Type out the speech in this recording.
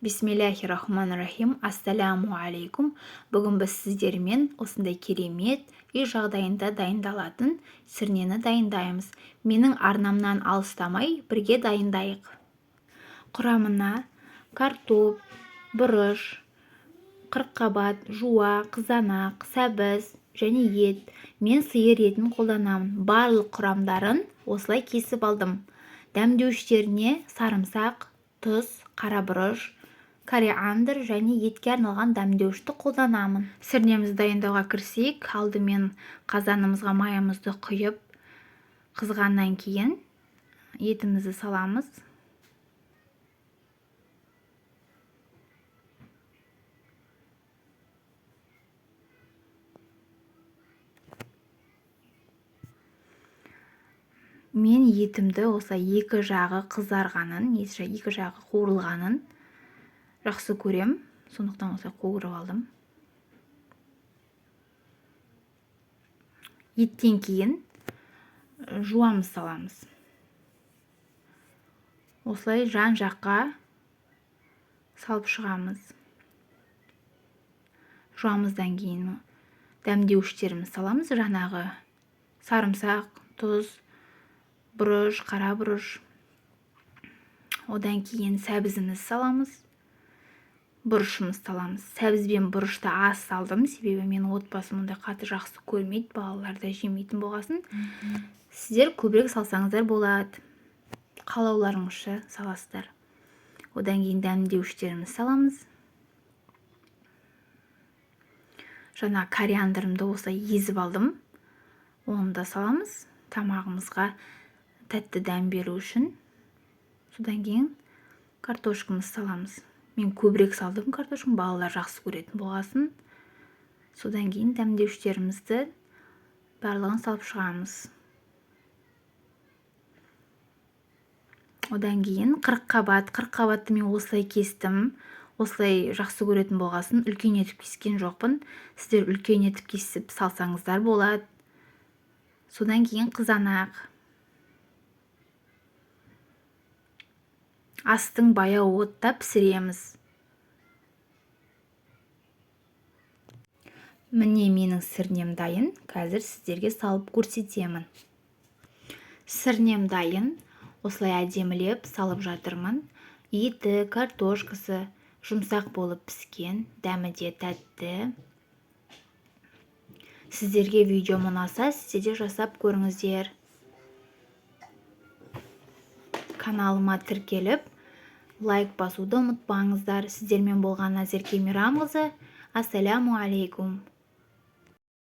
Бисмиллахи рахмани рахим. Ассаляму алейкум. Бүгін біз сіздермен осындай керемет үй жағдайында дайындалатын сірнені дайындаймыз. Менің арнамнан алыстамай, бірге дайындайық. Құрамына картоп, бұрыш, қырыққабат, жуа, қызанақ, сәбіз және ет. Мен сиыр етін қолданамын. Барлық құрамдарын осылай кесіп алдым. Дәмдеуіштеріне сарымсақ, тұз, қара бұрыш, кориандр және етке арналған дәмдеуішті қолданамын. Сірнемізді дайындауға кірісейік. Алдымен қазанымызға майымызды құйып, қызғаннан кейін етімізді саламыз. Мен етімді осылай екі жағы қызарғанын, екі жағы қуырылғанын жақсы көрем. Сондықтан осылай қуырып алдым. Еттен кейін жуамыз саламыз. Осылай жан жаққа салып шығамыз. Жуамыздан кейін дәмдеуіштерімізді саламыз. Жаңағы сарымсақ, тұз, бұрыш, қара бұрыш. Одан кейін сәбізімізді саламыз. Бұрышымызды саламыз. Сәбіз бен бұрышты аз салдым, себебі менің отбасым ондай қатты жақсы көрмейді, балалар да жемейтін болғасын. Сіздер көбірек салсаңыздар болады. Қалауларыңызша саласыздар. Одан кейін дәмдеуіштерімізді саламыз. Жаңа кориандрымды осылай езіп алдым. Оны да саламыз. Тамағымызға тәтті дәм беру үшін. Содан кейін картошкамызды саламыз. Мен көбірек салдым картошканы, балалар жақсы көретін болғасын. Содан кейін дәмдеуіштерімізді барлығын салып шығамыз. Одан кейін қырыққабат. Қырыққабатты мен осылай кестім. Осылай жақсы көретін болғасын үлкен етіп кескен жоқпын. Сіздер үлкен етіп кесіп салсаңыздар болады. Содан кейін қызанақ. Астың баяу отта пісіреміз. Міне менің сірнем дайын. Қазір сіздерге салып көрсетемін. Сірнем дайын. Осылай әдемілеп салып жатырмын. Еті, картошкасы жұмсақ болып піскен, дәмі де тәтті. Сіздерге видеом ұнаса, сіздер де жасап көріңіздер. Каналыма тіркеліп, лайк басуды ұмытпаңыздар. Сіздермен болған Назерке Мейрамқызы. Ассаляму алейкум.